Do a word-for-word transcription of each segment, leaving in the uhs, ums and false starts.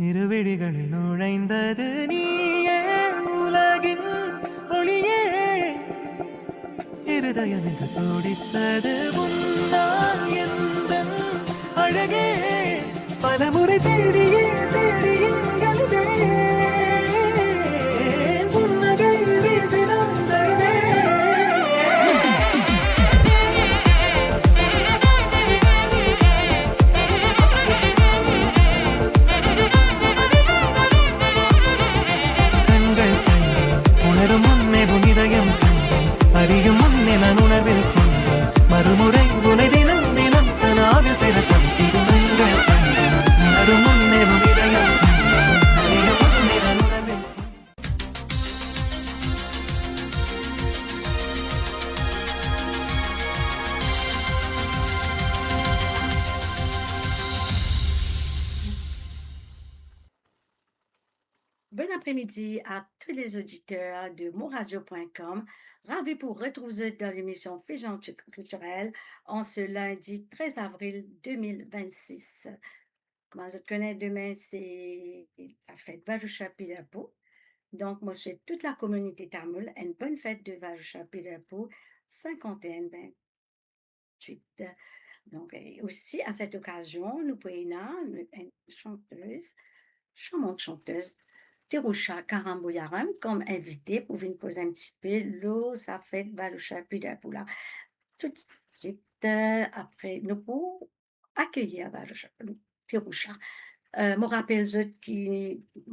இரு விழிகளில் நுழைந்தது நீயே, உலகின் ஒளியே. இருதயமின்று துடித்தது உன்னால் எந்தன் அழகே. பலமுறை தேடியே, தேடியே அழுதேன். புன்னகை வீசினான், அழுதேன். கண்கள் கண்டேன், உணரும் முன்னே உன் இதயம் கண்டேன், அறியும் முன்னே நான் உணர்வில் கொண்டேன், மறுமுறை உனை தினம் தினம் கனாவில் திறக்கும். இரு கண்கள் கண்டேன், உணரும் முன்னே உன் இதயம் கண்டேன், அறியும் முன்னே நான் உணர்வில் Bon après-midi à tous les auditeurs de moradio point com. Ravi pou retrouv zot dan lemision Fizan Culturel an se lindi trez avril de mil vennsis. Kouma zot kone, demin se lafet Vazoucha Pilapo. Donk, mo swet tout lakominite tamoul enn bonn fet de Vazoucha Pilapo sinkant-e-enn vinn-wit. Donk, e osi, a set okazion, nou pou ena nou, enn chantez, charmant chantez, Tiroucha Karambouyaram, kom invite pou vinn koz enn tipe lor sa fet Vazoucha Pilapo la. Toutswit, e, apre, nou pou akeyir Vazoucha, Tiroucha. E, mo rapel zot ki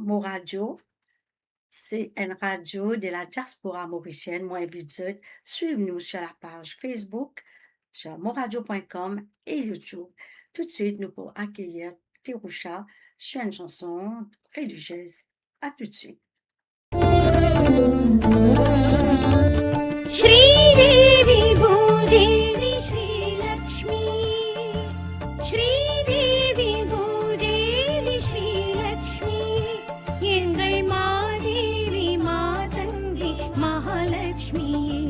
Mo Radio, se enn radio de la diaspora morisienn. Mo invit zot swiv nou sur la paz Facebook, sur moradio point com e YouTube. Toutswit, nou pou akeyir Tiroucha sur enn sanson reliziez. A toutswit. Sridevi भूदेवी श्रीलक्ष्मी, श्रीदेवी भूदेवी श्रीलक्ष्मी, எங்கள் மாதேவி மாதங்கி மகாலட்சுமியே,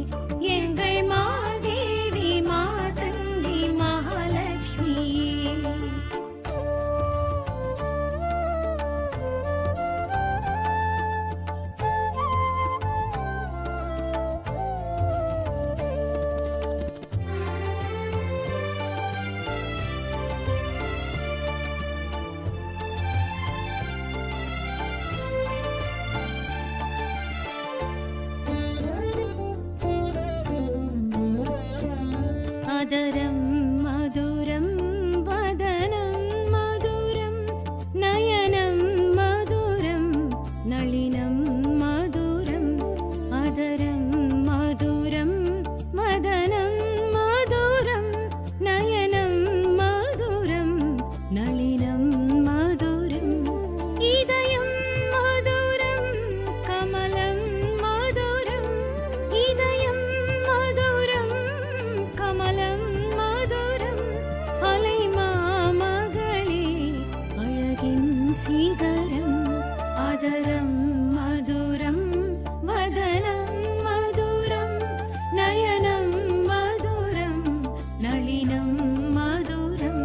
எங்கள் மாதேவி மாதங்கி மகாலட்சுமியே. अधरं मधुरं वदनं मधुरं नयनं मधुरं नलिनं मधुरं अधरं मधुरं वदनं मधुरं नयनं मधुरं नलिनं मधुरं इदयं मधुरं कमलं मधुरं इदयं मधुरं कमलं मधुरं अलै मामगले अळगिन सिगरं अधरं मधुरं वदनं मधुरं नयनं मधुरं नलिनं मधुरं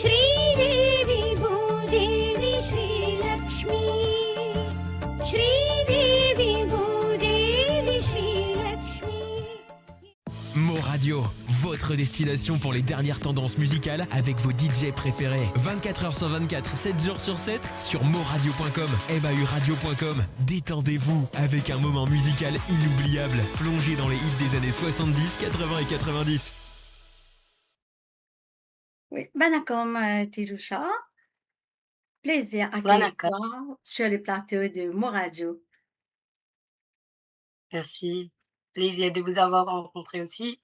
श्रीदेवी भूदेवी श्रीलक्ष्मी, श्रीदेवी भूदेवी Sreelakshmi. Mo Radio, votre destination pour les dernières tendances musicales avec vos D J préférés. Vingt-quatre heures sur vingt-quatre, sept jours sur sept, sur moradio point com, M A U radio point com. Détendez-vous avec un moment musical inoubliable, plongé dans les hits des années soixante-dix, quatre-vingts et quatre-vingt-dix. Wi, bann akoum, euh, Tiroucha, plezir akeyir twa sur le plateau de Mo Radio. Merci. Plaisir de vous avoir rencontré aussi.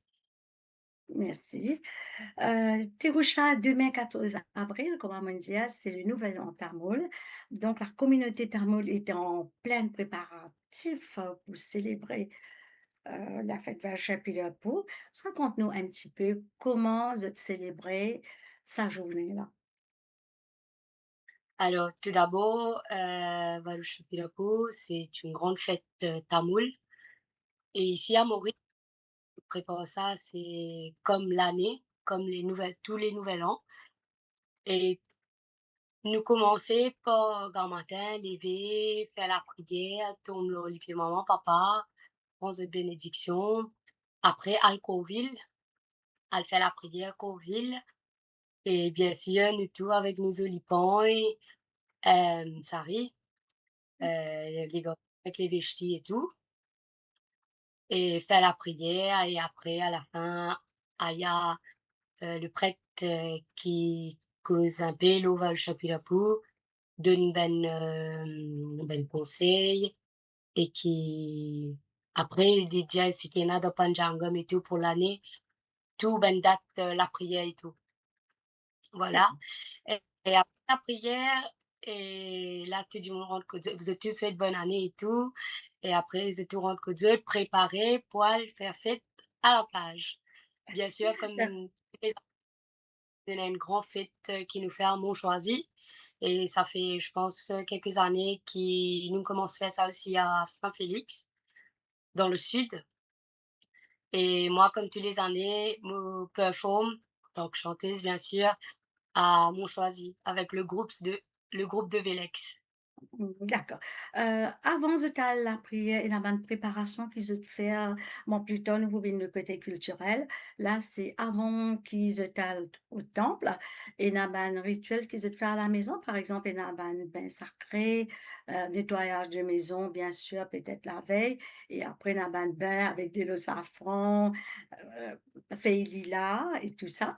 Mersi. Euh, Tiroucha, demin katorz avril, kouma mo dir, se le Nouvel An Tamoul. Donk, la kominote tamoul ete an plin preparatif, euh, pou selebre, euh, lafet Vazoucha Pilapo. Rakont nou enn tipe kouma zot selebre sa zourne la. Alors, tout d'abord, euh, Valusha Pilapu, c'est une grande fête, euh, tamoule. Et ici à Maurice, on prépare ça, c'est comme l'année, comme les nouvelles, tous les nouvel an. E nou koumans par gramatin, leve, fer lapriyer, tom lor lipie mama, papa, pran zot benediksion. Apre, al korvil, al fer lapriyer korvil. E biensir, nou tou avek nou zoli pagn, em, sari, eh, legarson avek le vesti e tou. E fer lapriyer, e apre, alafin, aya, eh, lepret, eh, ki koz inpe lor Valusha Pilapu, donn bann, eh, bann konsey, e ki, apre, li dir seki ena dan Panchangam e tou pou lane, tou bann dat, eh, lapriyer e tou. Voilà. E, e apre lapriyer, e la, tou dimoun rant kot zot, zot tou swet bonn ane e tou. E apre, zot tou rant kot zot, prepare pou al fer fet a laplaz. Biensir, kouma tou lezane, nou ena enn gran fet, eh, ki nou fer a Mont Choisy. E sa fer, je pense, eh, kelke zane ki nou koumans fer sa osi a Saint-Félix, dan lesid. E mwa, kouma tou lezane, mo perform, antan ki santez, biensir, a Mont Choisy, avek le group de, le group de Velex. Mm, dakor. Eh, avan zot al lapriyer, ena bann preparasion ki zot fer, bon, plito nou pou vinn le kote kiltirel. La, se avan ki zot al o tanp, ena bann ritiel ki zot fer a lamezon, par exanp, ena bann bin sakre, eh, netwayaz de mezon, biensir, petet lavey, e apre, ena bann bin avek delo safran, eh, fey lila e tou sa.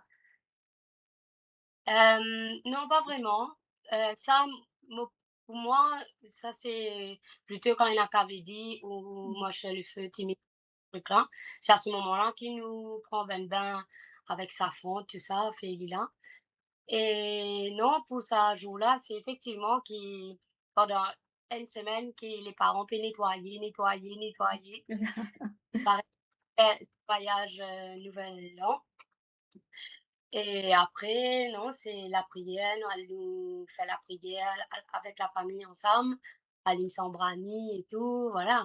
Em, non, pa vreman. Eh, sa, mo, pou mwa, sa se plito kan ena kavedi ou mwa se lefe, timi trik la. Se a se moman la ki nou pran bann bin avek safran, tou sa, fey lila. E non, pou sa zour la, se efektivman ki pandan enn semenn ki le paran pe netwaye, netwaye, netwaye. Parey, eh, netwayaz, eh, Nouvel An. E apre, non, se lapriyer, nou al, nou fer lapriyer a-, avek lafami ansam, alim sanbrani e tou, vwala.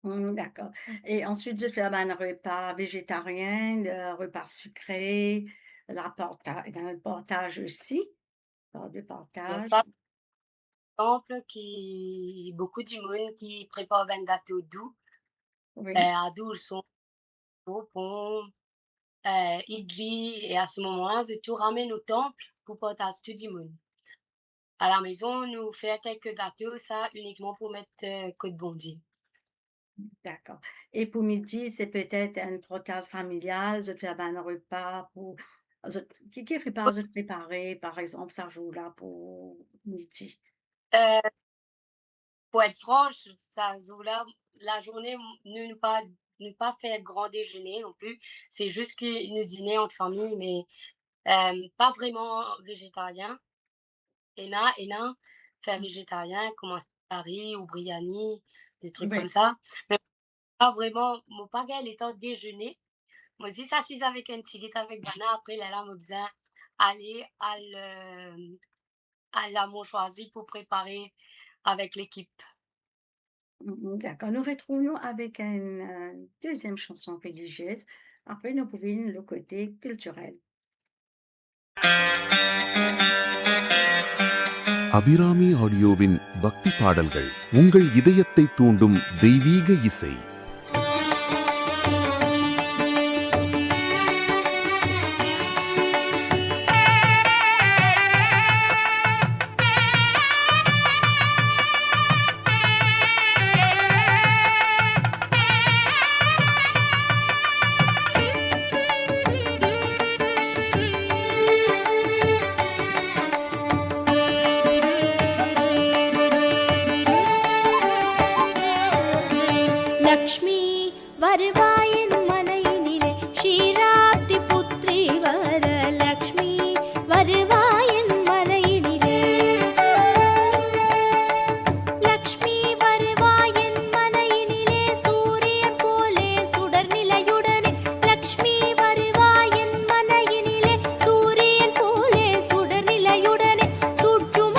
Mm, dakor. E answit, zot fer bann repa vezetarien, eh, repa sikre, laparta-, dan le partaz osi, par de partaz. Sa, tanp ki boukou dimoun ki prepar bann gato dou, wi, eh, a dou, son, bonbon, eh, idli, e a se moman la, zot tou ramenn o tanp pou partaz tou dimoun. A lamezon, nou fer kelke gato, sa inikman pou met, eh, kot Bondie. Dakor. E pou midi, se petet enn partaz familial, zot fer bann repa pou, zot, ki, ki repa zot prepare, par exanp, sa zour la pou midi? Eh, pou et frans, sa zour la, lazourne, nou, nou pa, nou pa fer gran dezene non pli. Se zis ki nou dine ant fami, me, eh, pa vreman vezetarien. Ena, ena fer vezetarien, kouma kari ou briani, de trik, wi, koumsa. Me pa vreman, mo pa gagn letan dezene. Mo zis asiz avek enn tigit avek bann, apre lerla mo bizin ale al, eh, al a Mont Choisy pou prepare avek lekip. Mm, dakor. Nou retrouv nou avek enn, eh, deziem sanson reliziez. Apre, nou pou vinn lo kote kiltirel. Abirami ஆடியோவின் பக்தி பாடல்கள், உங்கள் இதயத்தை தூண்டும் தெய்வீக இசை. लक्ष्मी, வருவாய் என் மனையினிலே, க்ஷீராப்தி புத்ரி வர. லக்ஷ்மி, வருவாய் என் மனையினிலே. லக்ஷ்மி, வருவாய் என் மனையினிலே, சூரியன் போலே சுடர் நிலையுடனே. லக்ஷ்மி, வருவாய் என் மனையினிலே, சூரியன் போலே சுடர் நிலையுடனே. சுற்றும்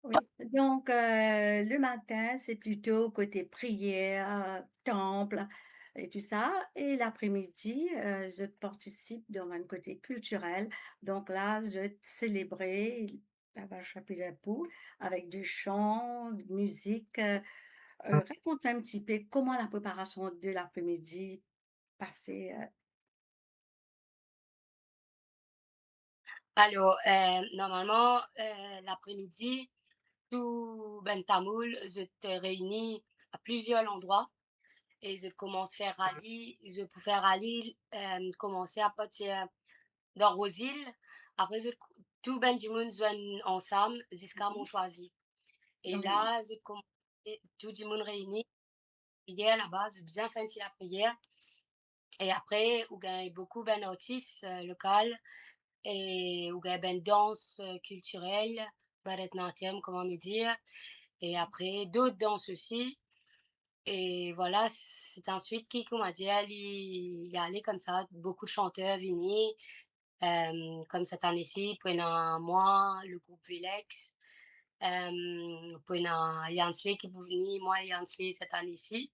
Oui. Donc, euh, le matin, c'est plutôt côté prière, temple et tout ça. Et l'après-midi, euh, je participe dans un côté culturel. Donc là, je célébrais la vache à Pilepou avec du chant, de musique. Euh, euh, raconte-moi un petit peu comment la préparation de l'après-midi passait, euh, Alor, eh, normalman, eh, lapre-midi, tou bann tamoul, zot reini a plizier landrwa e zot koumans fer rali. Zot pou fer rali, eh, koumans apartir dan Rozil. Apre, zot, tou bann dimoun zwenn ansam ziska Mont Choisi. E la, zot koumans, tou dimoun reini, priyer laba, zot bizin fer enn ti lapriyer. E apre, ou gagn boukou bann artis, eh, lokal, e ou gagn bann dans, eh, kiltirel, Bharatanatyam, kouma nou dir. E apre, dot dans osi. E vwala, se answit ki, kouma dir, li, li ale koumsa, boukou santer vini, Em, kouma set ane-si, pou ena mwa, le group Velex. Em, pou ena Yansley ki pou vini, mwa, Yansley set ane-si.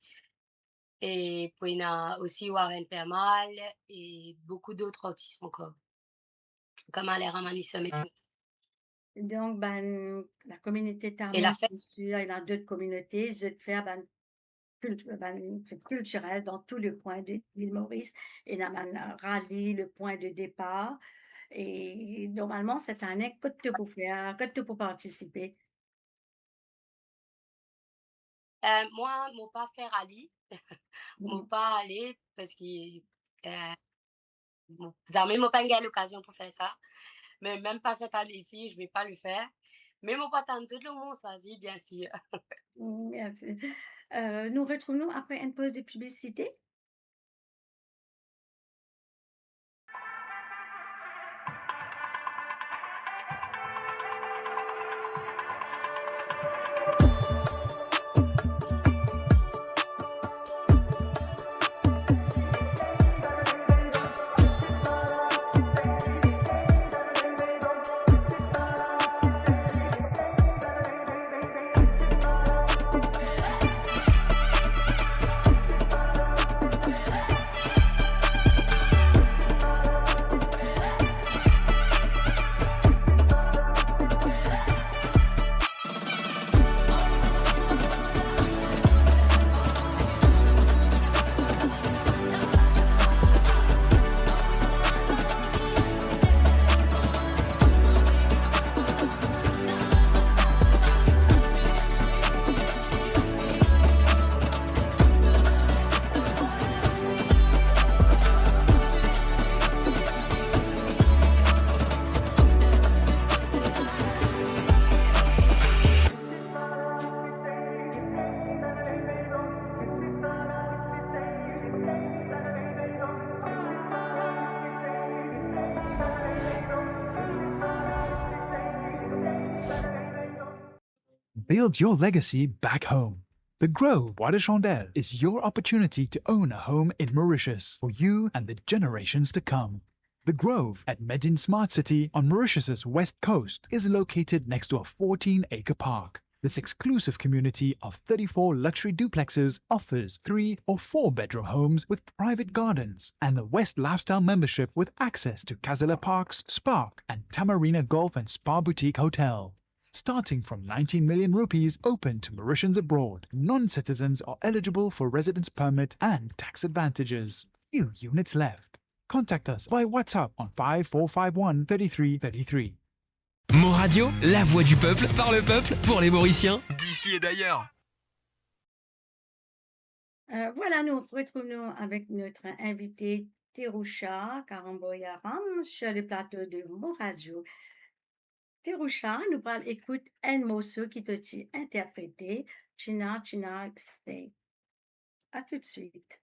E pou ena osi Warren Permal e boukou dot artis ankor. Kouma Alain Ramanisamy tou. Donc, ben, la communauté tamoul, bien sûr, et dans d'autres communautés, zot fer, ben, kilt-, bann fet kiltirel dan tou le kwin de lil Moris, ena bann rali, le point de départ. E normalman, set ane, kot to pou fer, kot to pou partisipe? Eh, mwa, mo pa fer rali. Mo pa ale, parski, eh, Bon, zame mo pa gagn lokazion pou fer sa. Me mem pa set ane-si, je vais pas le faire. Me mo pa tann zot lor Mont Choisi, bien sûr. Mersi. Euh, nou retrouv nou apre enn poz de piblisite. Build your legacy back home. The Grove Bois de Chandelle is your opportunity to own a home in Mauritius for you and the generations to come. The Grove at Medin Smart City on Mauritius's west coast is located next to a fourteen-acre park. This exclusive community of thirty-four luxury duplexes offers three or four bedroom homes with private gardens and the West Lifestyle membership with access to Casella Parks, Spark, and Tamarina Golf and Spa Boutique Hotel. Starting from nineteen million rupees, open to Mauritians abroad. Non-citizens are eligible for residence permit and tax advantages. Few units left. Contact us by WhatsApp on five four five one thirty-three thirty-three. Mon Radio, la voix du peuple, par le peuple, pour les Mauriciens, d'ici et d'ailleurs. Euh, vwala, nou retrouv nou avek nou invite Terousha Karamboyaram sur le plateau de Mon Radio. Terousha, nou pral ekout enn morso ki to ti interprete, China China Say. À tout de suite.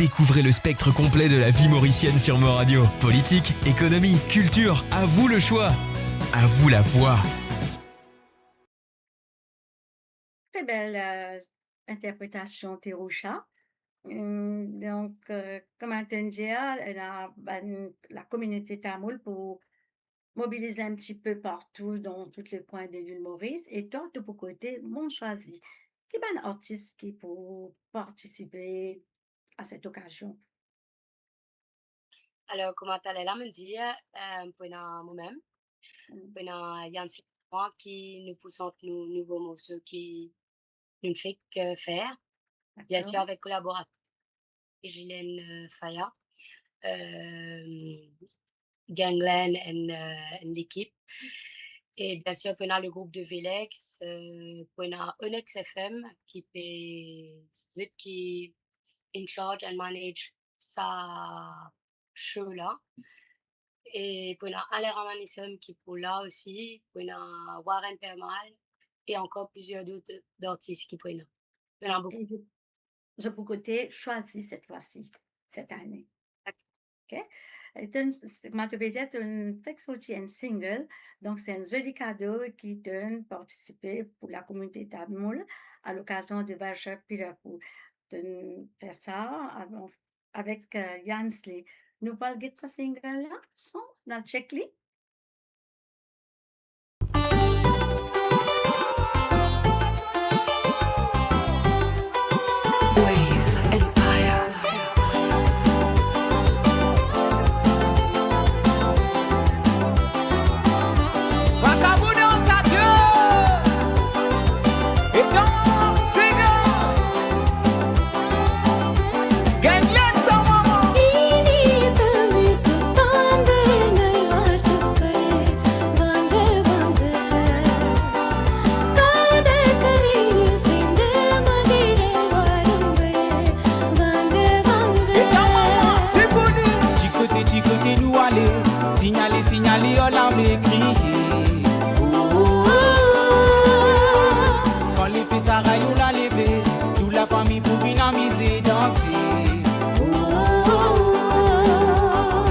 Découvrez le spectre complet de la vie mauricienne sur Mo Radio. Politique, économie, culture, à vous le choix. À vous la voix. Très belle, euh, interprétation, Terusha. Hum, donk, euh, kouma to'nn dir, la, bann, lakominote tamoul pou mobilize enn tipe partou dan tou le kwin de lil Moris. E twa, to pou kote, Mont Choisi, ki bann artis ki pou partisipe a set okazion? Alor, kouma taler la mo dir, eh, pou ena momem, pou ena Yann Suivant ki nou pou sant nou nouvo morso ki nou fek, eh, fer. Biensir, avek kolaborasion Gilène, eh, Faya, eh, Gangland enn, eh, enn lekip. E biensir, pou ena le group de Velex, eh, pou ena Onyx F M ki pe, zot ki in charge and manage sa show la. E pou ena Alain Ramanisum ki pou la osi, pou ena Warren Permal e ankor plizier dot artis ki pou ena. Pou ena boukou. E zot, zot pou kote Choisi set fwa si, set ane. Ok. E to'nn, s-, kouma to pe dir, to'nn fek sorti enn single, donk se enn zoli kado ki to'nn partisipe pou lakominote tamoul a lokazion de Vajra Pirapu. To'nn fer sa, alor, avek, eh, Yansley. Nou pou al get sa single la, son, nou al check li. Wave Empire. Vagabond dansateur. E dan singer. Gangland sa mama. E dan mama, se pou nou. Ti kote, ti kote nou ale, signale, signale, oh, lame kriye. Oh, oh, oh. Kan lefe sa rayon la leve, tou lafami pou vinn amize, danse. Oh, oh, oh, oh.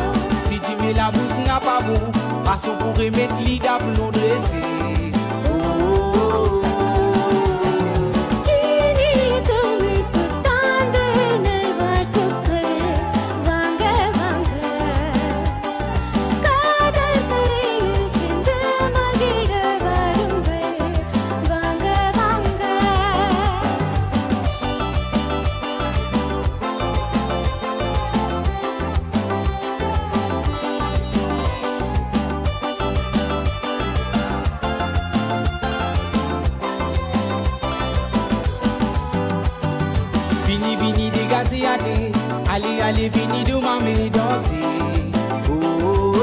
Si dime labous napa bon, fason pou remet li daplon drese. Oh, oh, oh, oh. Vini, vini, degaze ate, ale, ale, vini, doum ame danse. Oh, oh, oh,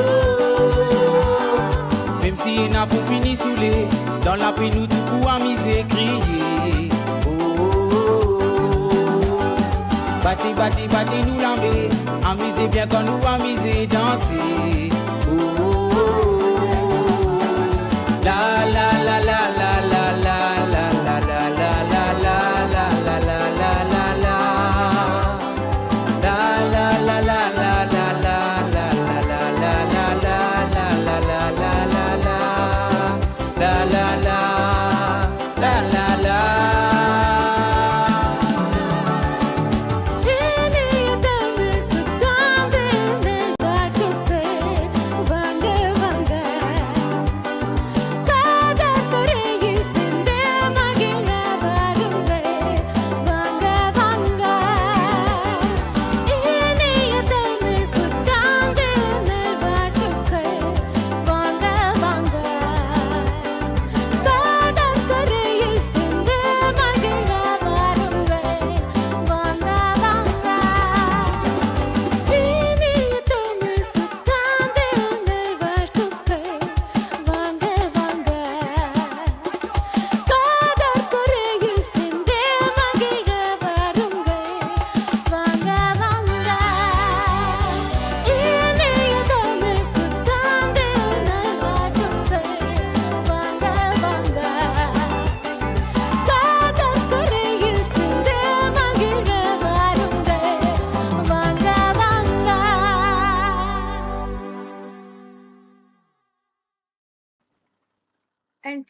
oh. Mem si ena pou fini soule, dan lape nou tou pou amize, kriye. Oh, oh, oh, oh. Bate, bate, bate nou lame, amize bien kan nou amize, danse. Oh, oh, oh, oh. La, la, la, la.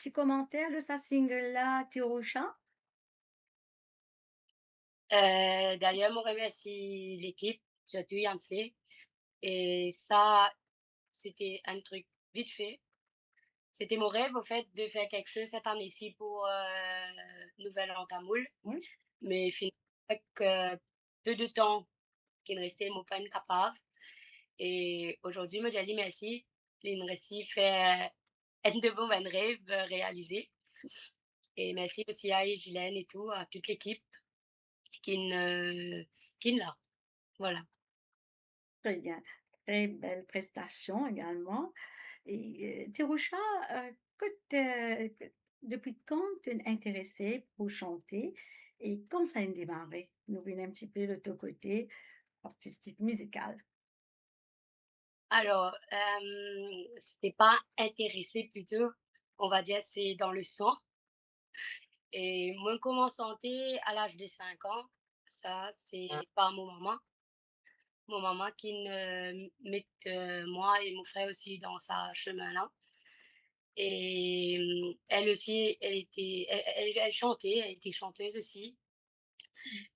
Ti komanter lor sa single la, Tirousha? Eh, d'ailleurs, mo remersi lekip, sirtou Yansley. E sa, sete enn trik vit fe. Sete mo rev, anfet, de fer kiksoz set ane-si pou, eh, Nouvel An tamoul. Wi. Me finn, avek, eh, pe de tan ki reste, mo pa'nn kapav. E azordi, mo dir li mersi, li'nn resi fer enn de mo bann rev, eh, realize. E mersi osi a Gilène e tou, a tout lekip ki'nn, eh, ki'nn la. Vwala. Très bien. Très belle prestation également. E, eh, Tirousha, eh, kot, eh, depi kan to'nn interese pou sante e kan sa inn demare? Nou vinn enn tipe lor to kote artistik, mizikal. Alors, euh, c'était pas intéressé plutôt, on va dire, c'est dans le sang. E mo'nn koumans sante a laz de sink an, sa se par mo mama. Mo mama ki'nn, euh, met, euh, mwa e mo frer osi dan sa semin la. E, euh, elle aussi, elle était, elle, elle, elle chantait, elle était chanteuse aussi.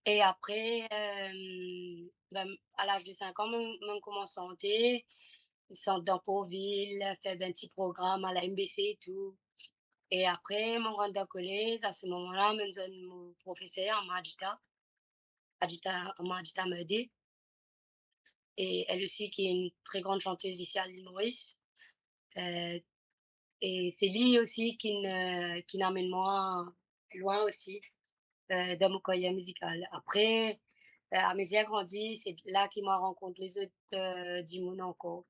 E apre, euh, ben, a laz de sink an, mo'nn, mo'nn koumans sante, sant dan Portvil, fer bann ti program a la M B C e tou. E apre, mo'nn rant dan kolez, a se moman la, mo'nn zwenn mo profeser, Ama Adjita, Adjita, Ama Adjita Merde. Et elle aussi qui est une très grande chanteuse ici à l'île Maurice. Euh, e se li osi ki'nn, euh, ki'nn amenn mwa lwin osi, euh, dan mo karyer mizikal. Apre, euh, amezir grandi, se la ki mo rankontre lezot, euh, dimoun ankor.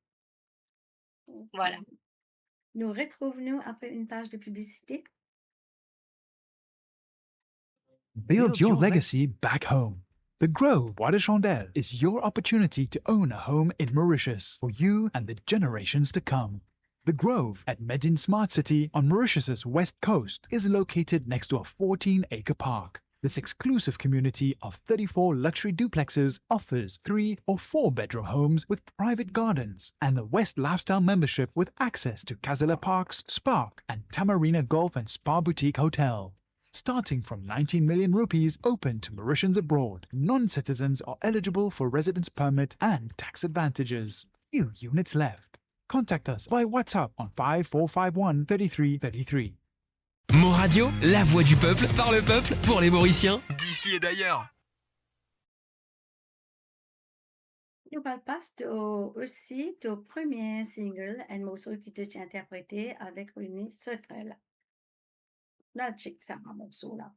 Vwala. Nou retrouv nou apre enn paz de piblisite. Build your legacy back home. The Grove Bois de Chandelle is your opportunity to own a home in Mauritius for you and the generations to come. The Grove at Medin Smart City on Mauritius's west coast is located next to a fourteen-acre park. This exclusive community of thirty-four luxury duplexes offers three or four bedroom homes with private gardens and the West Lifestyle membership with access to Casella Parks, Spark, and Tamarina Golf and Spa Boutique Hotel. Starting from nineteen million rupees, open to Mauritians abroad. Non-citizens are eligible for residence permit and tax advantages. Few units left. Contact us by WhatsApp on five four five one thirty-three thirty-three. Mon Radio, la voix du peuple, par le peuple, pour les Mauriciens, d'ici et d'ailleurs. Nou pral pas to, osi to premie single, enn morso ki to ti interprete avek Remy Sauterelle. Nou al chek sa morso la.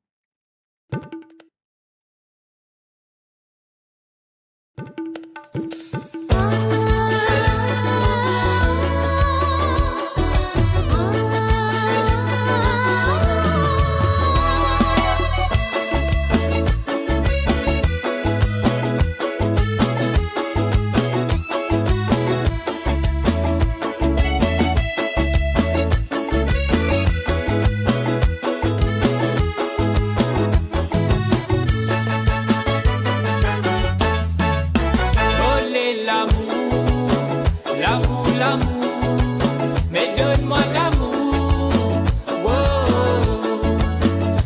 Ole lamour, lamour, lamour, me donn mwa lamour. Oh,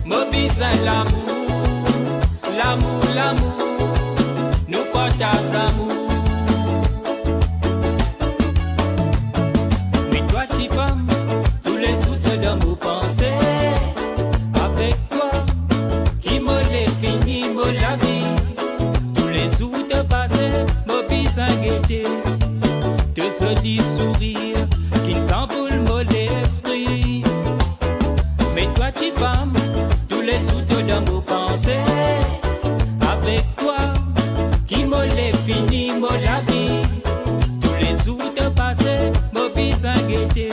mo bizin lamour, lamour, lamour, nou partaz lamour. Me twa tifam, toulezour to dan mo panse. Avek twa, ki mo le fini mo lavi. Toulezour to pase, mo bizin gete. To zoli sourir, ki'nn sanboul mo lespri. Me twa tifam, toulezour to dan mo panse. Avek twa, ki mo le fini mo lavi. Toulezour to pase, mo bizin gete.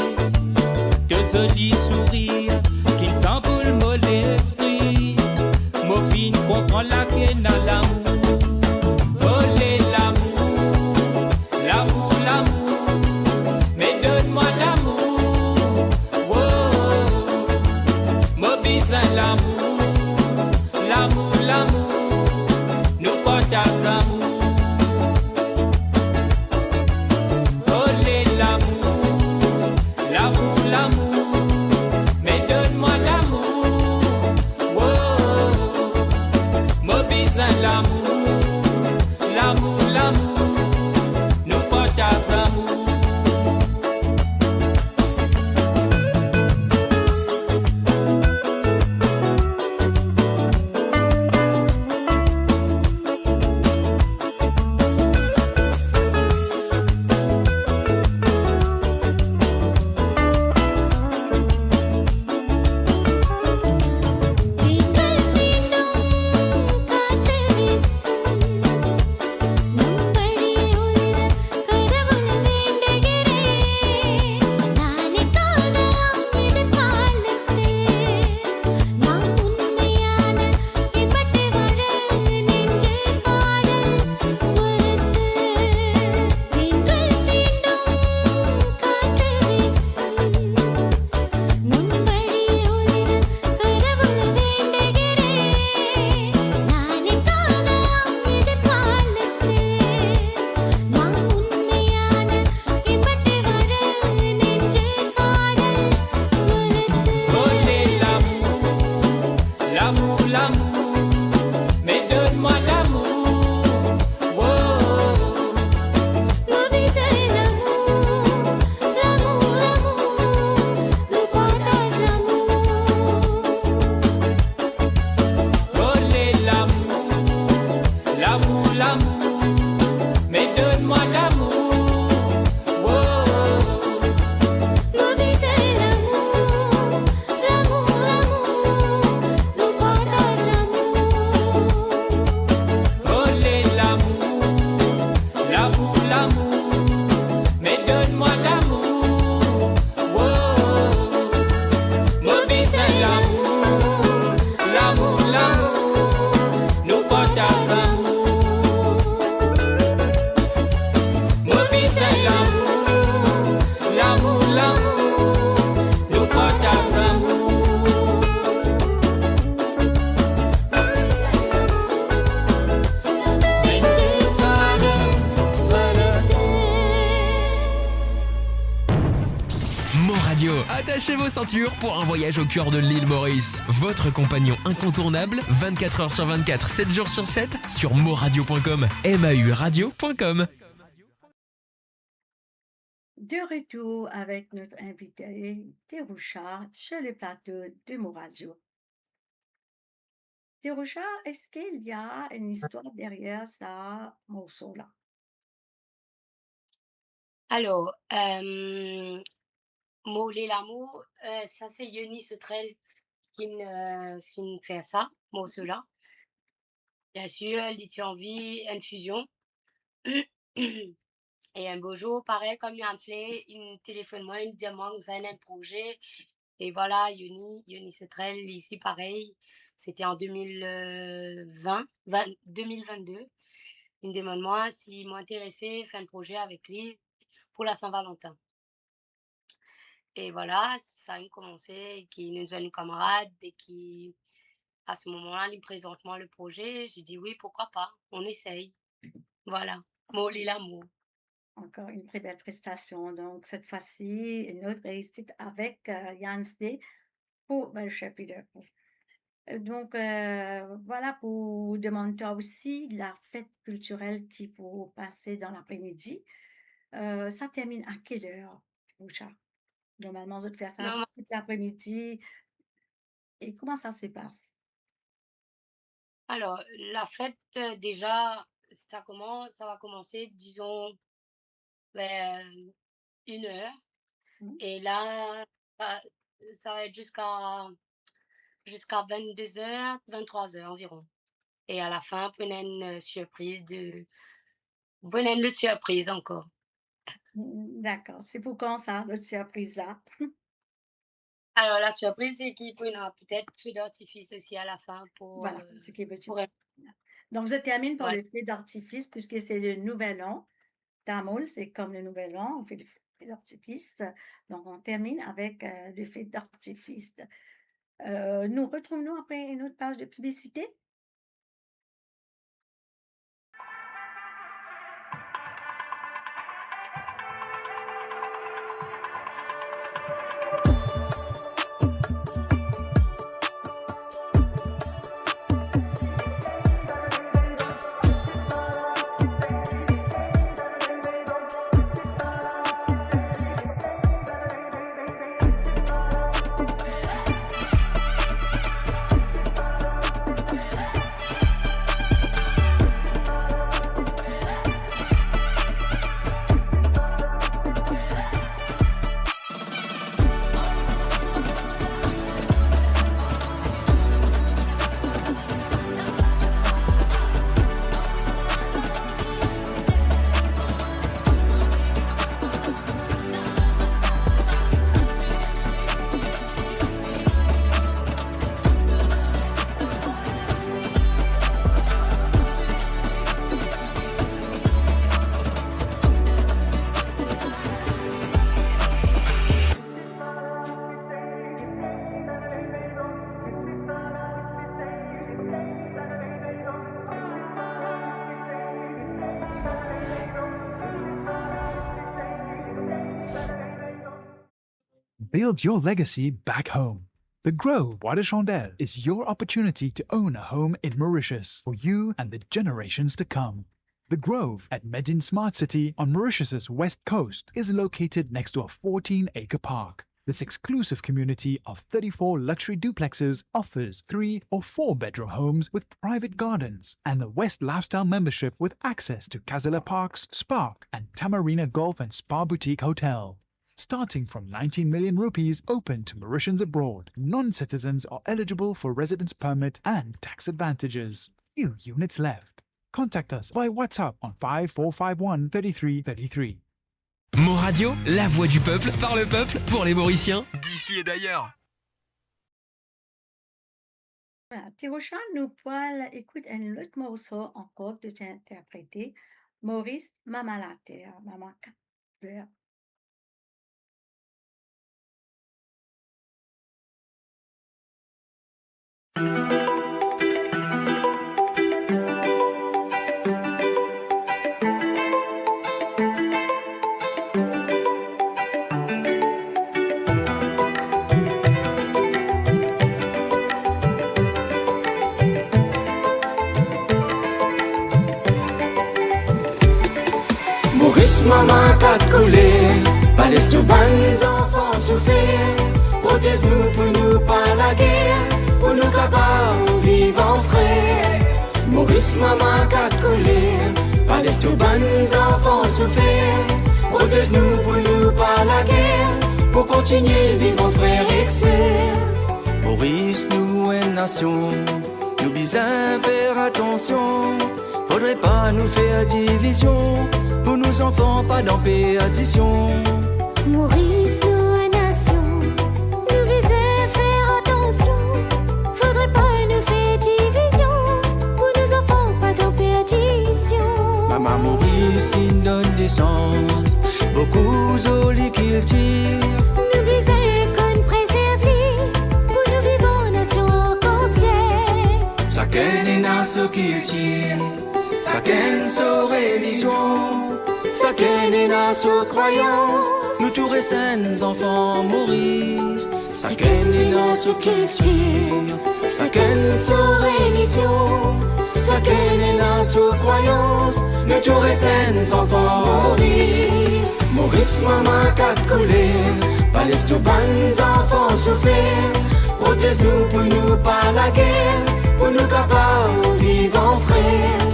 To zoli sourir, ki'nn sanboul mo lespri. Mo finn konpran lake ena lamour. Ole lamour, lamour, lamour, me donn mwa lamour. Oh, mo bizin lamour, lamour, lamour, nou partaz lamour. Ole lamour, lamour, lamour, me donn Lamour, me donn mwa lamour. Oh, mo bizin lamour, lamour, lamour. Nou partaz lamour. Ole lamour, lamour, lamour, me donn mwa lamour. Oh, mo bizin lamour, lamour, lamour, nou partaz lamour. Ole lamour, lamour, lamour, me donn mwa lamour. Oh, mo bizin lamour, lamour, lamour, nou partaz lamour. Mo bizin lamour, lamour, lamour, nou partaz lamour. Mon Radio. Attachez vos ceintures pour un voyage au cœur de l'île Maurice. Votre compagnon incontournable, vingt-quatre heures sur vingt-quatre, sept jours sur sept, sur moradio point com, M A U radio point com. De retour avec notre invité, Terusha, sur le plateau de Mo Radio. Terusha, est-ce qu'il y a une histoire derrière ce morceau-là ? Alors, euh, Mo Ole Lamour, euh, sa se Yoni Setrel ki finn, euh, finn fer sa, morso la. Bien sûr, li ti anvi enn fusion. E enn bo zour, parey, kom li anfle, li telefonn mwa, li dir mwa koumsa li ena enn proze. E vwala, Yoni, Yoni Setrel, li isi parey, sete an de mil vin, vin, de mil vin de. Li demann mwa si mo interese fer enn proze avek li pou la Saint-Valentin. E vwala, sa inn koumanse, ki nou zwenn nou kamarad, e ki, a se moman la, li prezant mwa le proze, j'ai dit oui, pourquoi pas, on essaye. Vwala, Mo Ole Lamour. Encore une très belle prestation. Donc, cette fois-ci, une autre réussite avec, euh, Yann Sde pour, ben, le Chapiteau. Euh, donc, euh, voilà, pour demander toi aussi, la fête culturelle qui pour passer dans l'après-midi, euh, ça termine à quelle heure, Terusha ? Normalman, zot fer sa tout lapre-midi. E kouma sa se pas ? Alors, la fête, euh, déjà, ça commence, ça va commencer, disons, vers une heure. Mhm. Et là, ça, ça va être jusqu'à, jusqu'à vingt-deux heures, vingt-trois heures environ. Et à la fin, pou ena enn, euh, surpriz de, pou ena enn lot surpriz ankor. Mm, dakor. Se pou kan sa, lot surpriz la ? Alors, la surprise, c'est qu'il peut y avoir peut-être feu d'artifice aussi à la fin pour, voilà, euh, ce qui est possible. Pour... Donc, je termine par le feu d'artifice, puisque c'est le nouvel an. Tamoul, c'est comme le nouvel an, on fait le feu d'artifice. Donc, on termine avec, euh, le feu d'artifice. Euh, nous retrouvons après une autre page de publicité. Build your legacy back home. The Grove Bois de Chandelle is your opportunity to own a home in Mauritius for you and the generations to come. The Grove at Medin Smart City on Mauritius's west coast is located next to a fourteen-acre park. This exclusive community of thirty-four luxury duplexes offers three or four bedroom homes with private gardens and the West Lifestyle membership with access to Casala Parks, Spark, and Tamarina Golf and Spa Boutique Hotel. Starting from nineteen million rupees, open to Mauritians abroad. Non-citizens are eligible for residence permit and tax advantages. Few units left. Contact us by WhatsApp on five four five one thirty-three thirty-three. Mon Radio, la voix du peuple, par le peuple, pour les Mauriciens, d'ici et d'ailleurs. Voilà, ti prosin nou pou al ekout enn lot morso ankor ki ti interprete, Maurice, Mama Later, Mama Kat Koler. Maurice, Mama Kat Koler, pa les tou bann zanfan soufer, protez nou pou nou pa lager, pou nou kapav viv an frer. Maurice, Mama Kat Koler, pa les tou bann zanfan soufer, protez nou pou nou pa lager, pou kontinie viv an frer ek ser. Maurice, nou enn nasion, nou bizin fer atansion, fodre pa nou fer divizion, pou nou zanfan pa dan perdision. Maurice, nou enn nasion, nou bizin fer atansion, fodre pa nou fer divizion, pou nou zanfan pa dan perdision. Mama Moris inn donn nesans boukou zoli kiltir. Nou bizin konn prezerv li, pou nou viv an nasion arkansiel. Sakenn ena so kiltir, sakenn so relizion, sakenn ena so krwayans, nou tou res enn zanfan Moris. Sakenn ena so kiltir, sakenn so relizion, sakenn ena so krwayans, nou tou res enn zanfan Moris. Maurice, Mama Kat Koler, pa les tou bann zanfan soufer, protez nou pou nou pa lager, pou nou kapav viv an frer.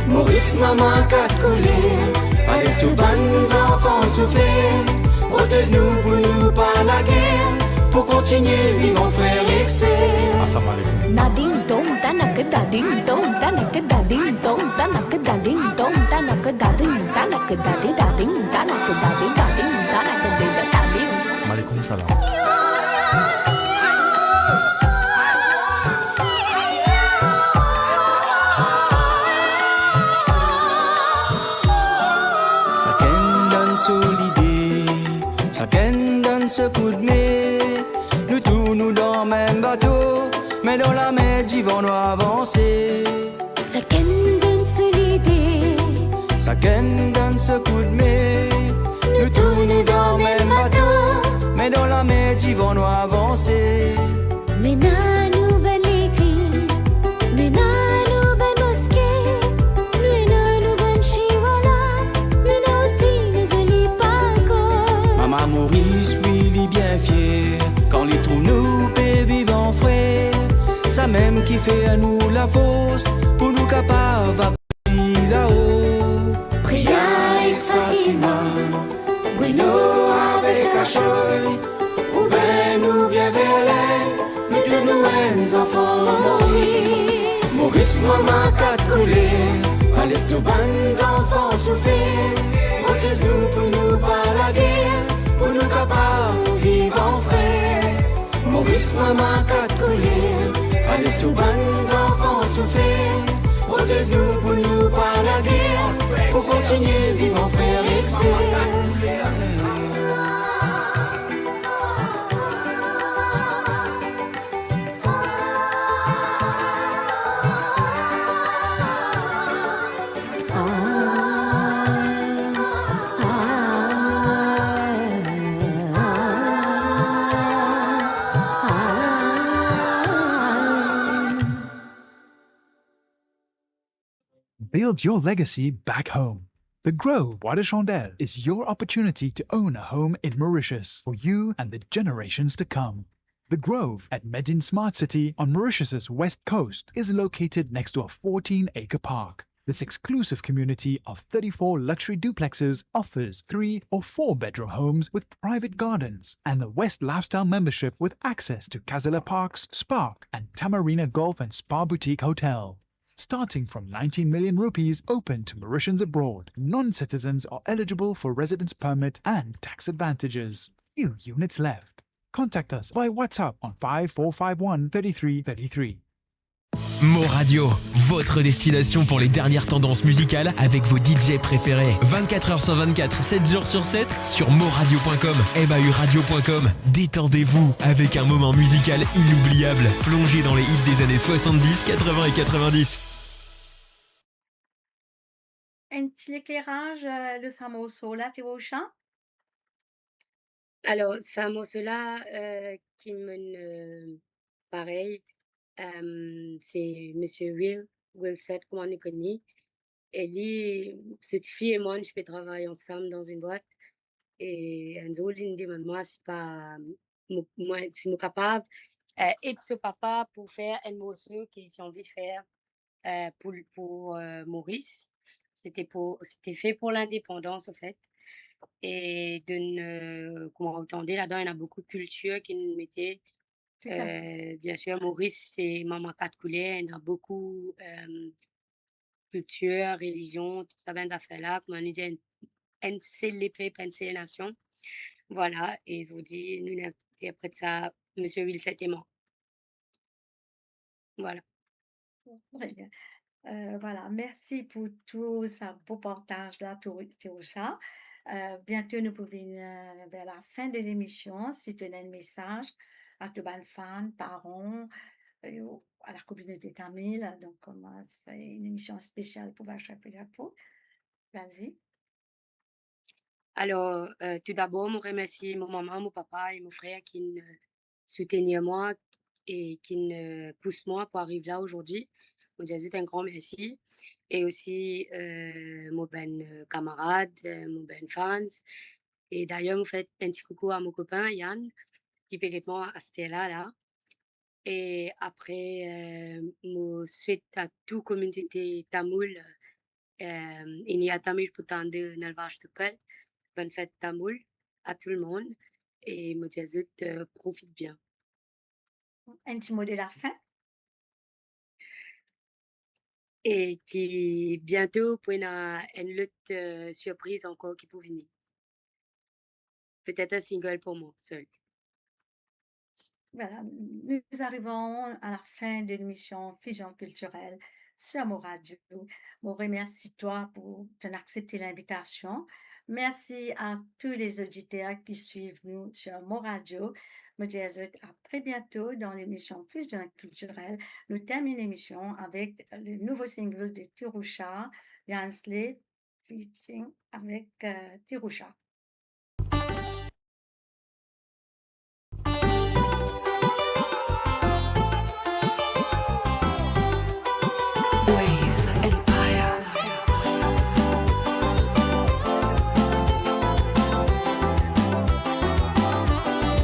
Maurice, Mama Kat Koler, pa les tou bann zanfan soufer, protez nou pou nou pa lager, pou kontinie viv an frer ek ser. Assalamu alaikum. Dading dong tanak, dading dong tanak, dading dong tanak, dading dong tanak, dading tanak, dadi dading tanak, dadi dading tanak, dadi dading. Malikum salam. Sakenn donn so lide, sakenn donn so koudme, nou tou nou dan mem bato, me dan lame divan nou avanse. Sakenn donn so lide, sakenn donn so koudme, nou tou nou dan mem bato, me dan lame divan nou avanse. Mem ena nou bann legliz, mem ena nou bann moske, mem ena nou bann chiwala, mem ena osi nou zoli pakot. Mama Moris, wi, li bien fier kan li trouv nou pe viv an frer. Samem ki fer nou lafors pou nou kapav al pi lao. Priya ek Fatima, Bruno avek Ashoy, Ruben oubien Verlaine, nou tou nou enn zanfan Moris. Maurice, Mama Kat Koler, pa les tou bann zanfan soufer, protez nou pou nou pa lager, pou nou kapav viv an frer. Maurice, Mama Kat Koler, pa les tou bann zanfan soufer, protez nou pou nou pa lager, pou kontinie viv an frer ek ser. Build your legacy back home. The Grove Bois de Chandelle is your opportunity to own a home in Mauritius for you and the generations to come. The Grove at Medin Smart City on Mauritius's west coast is located next to a fourteen-acre park. This exclusive community of thirty-four luxury duplexes offers three or four bedroom homes with private gardens and the West Lifestyle membership with access to Casella Parks, Spark, and Tamarina Golf and Spa Boutique Hotel. Starting from nineteen million rupees, open to Mauritians abroad, non-citizens are eligible for residence permit and tax advantages. Few units left. Contact us by WhatsApp on five four five one thirty-three thirty-three. Mo Radio, votre destination pour les dernières tendances musicales avec vos D J préférés. Vingt-quatre heures sur vingt-quatre, sept jours sur sept, sur moradio point com, M A U radio point com. Détendez-vous avec un moment musical inoubliable. Plongez dans les hits des années soixante-dix, quatre-vingts et quatre-vingt-dix. Enn ti lekleraz, eh, lor sa morso la, Tirusha? Alor, sa morso la, eh, ki mo'nn, eh, parey, eh, se Misie Will, Will Set, kouma nou kone li. E li, se tifi e mwa, nou ti pe travay ansam dan enn bwat. E enn zour, li demann mwa si pa, mo, mwa, si mo kapav, eh, ed so papa pou fer enn morso ki li ti anvi fer, eh, pou, pou, eh, Moris. Sete pou, sete fe pou lindepandans, anfet. E donn, eh, kouma ou tande ladan, ena boukou kiltir ki nou mete, eh, biensir, Moris, se mama kat kouler, ena boukou, eh, kiltir, relizion, tou sa bann zafer la, kouma nou dir, enn, enn sel lepep, enn sel nasion. Vwala, e zordi, nou, nou interpret sa, Misie Will Set e mwa. Vwala. Tre bien. Eh, vwala, mersi pou tou sa bo partaz la, Tirusha. Eh, biento nou pou vinn, eh, ver lafin de lemision. Si to ena enn mesaz a to bann fan, paran, eh, a la kominote tamil, donk, kouma se enn emision spesial pou Vaishya Pulapur. Vas-y. Alor, eh, toudabor, mo remersi mo mama, mo papa e mo frer ki'nn, eh, soutenir mwa e ki'nn, eh, pous mwa pou ariv la zordi. Mo dir zot enn gran mersi. E osi, eh, mo bann, eh, kamarad, eh, mo bann fans. E dayer, mo fer enn ti koukou a mo kopin Yann, ki pe get mwa aster la, la. E apre, eh, mo swet a tou kominote tamoul, eh, Iniya Tamil Puthadu Nalvazhazhuttukal, bonn fet tamoul a tou lemonn, e mo dir zot, eh, profit bien. Enn ti mo de lafin? E ki biento pou ena enn lot, eh, sirpriz ankor ki pou vini. Petet enn single pou mwa sel. Voilà, nous arrivons à la fin de l'émission Fusion Culturelle sur Mo Radio. Mo remersi twa pou to aksepte linvitasion. Mersi a tou lezoditer ki swiv nou sur Mo Radio. Mo dir a zot a tre biento dan lemision Fusion Culturelle. Nou terminn lemision avek le nouvo single de Tirusha, Yansley, featuring avek, eh, Tirusha. Wave Empire.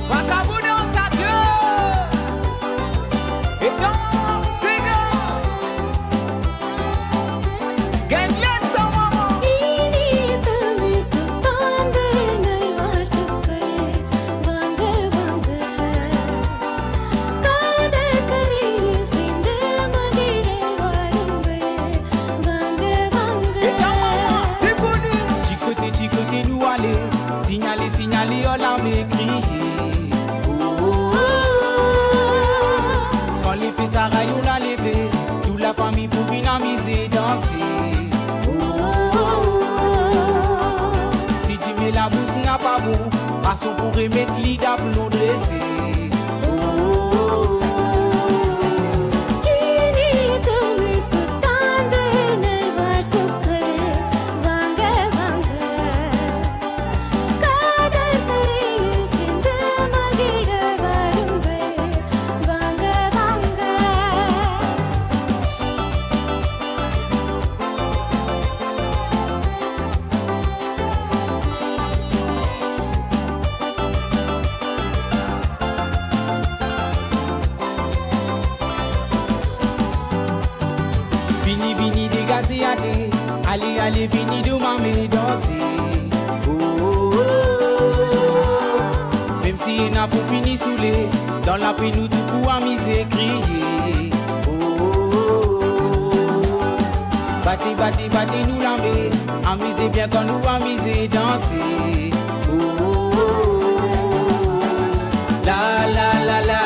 Vagabond dans sa gueule. Etan, Seigneur, gagn led sa mama. Etan mama, se pou nou. Ti kote, ti kote nou ale, sinyale, sinyale, oh, lame kriye. Oh, oh, oh. Kan lefe sa rayon la leve, tou lafami pou vinn amize, danse. Oh, oh, oh, oh. Si dime labous napa bon, fason pou remet li daplon drese. Oh, oh, oh, oh. Vini degaze ate, ale, ale, vini dan mame danse. Oh, oh, oh, oh. Mem si ena pou fini soule, dan lape nou tou pou amize, kriye. Oh, oh, oh, oh. Bate, bate, bate nou lame, amize bien kan nou amize danse. Oh, oh, oh, oh, oh. La, la, la, la,